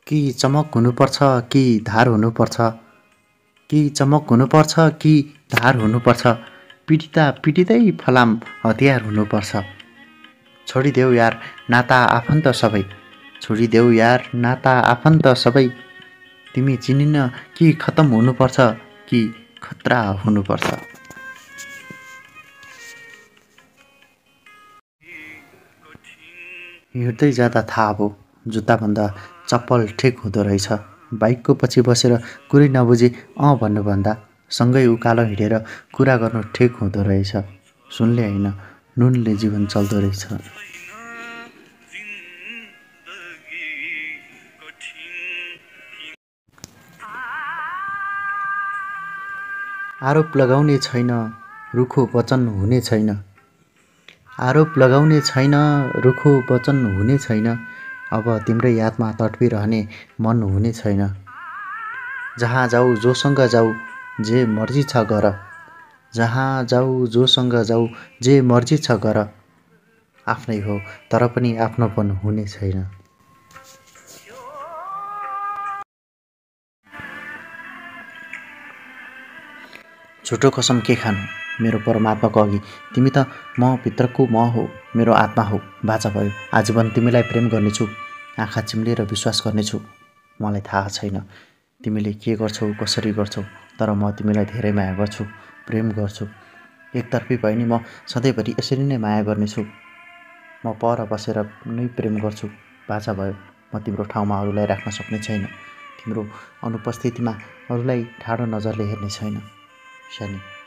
कि चमक हुनुपर्छ कि धार हुनुपर्छ, कि चमक हुनुपर्छ कि धार हुनुपर्छ, पिटिँदा पिटिँदै फलाम हतियार हुनुपर्छ। छोडिदेऊ यार नाता आफन्त सबै, छोडिदेऊ यार नाता आफन्त सबै, तिमी चिनिन कि खतम हुनुपर्छ कि खतरा हुनुपर्छ। हिँड्दै जाँदा थाहा भयो जुत्ताभन्दा चप्पल ठिक हुँदो रहेछ। बाइकको पछि बसेर कुरै नबुझी भन्नुभन्दा सँगै उकालो हिँडेर कुरा गर्नु ठिक हुँदो रहेछ। सुनले होइन नुनले जीवन चल्दो रहेछ। आरोप लगाउने छैन रुखो वचन हुने छैन, आरोप लगाउने छैन रुखो वचन हुने छैन, अब तिम्रै यादमा तडपिरहने मन हुने छैन। जहाँ जाऊ जोसँग जाऊ जे मर्जी छ गर, जहाँ जाऊ जोसँग जाऊ जे मर्जी छ गर, आफ्नै हो तर पनि आफ्नोपन हुने छैन। झुटो कसम के खानु मेरो परमात्माको अघि, तिमी त म भित्रको म हो, मेरो आत्मा हो। बाचा भयो आजीवन तिमीलाई प्रेम गर्नेछु, आँखा चिम्लेर विश्वास गर्नेछु। मलाई थाहा छैन तिमीले के गर्छौ कसरी गर्छौ, तर म तिमीलाई धेरै माया गर्छु, प्रेम गर्छु। एकतर्फी भए नि म सधैँभरि यसरी नै माया गर्नेछु। म पर बसेर नै प्रेम गर्छु। बाचा भयो म तिम्रो ठाउँमा अरूलाई राख्न सक्ने छैन, तिम्रो अनुपस्थितिमा अरूलाई ठाडो नजरले हेर्ने छैन। शनि।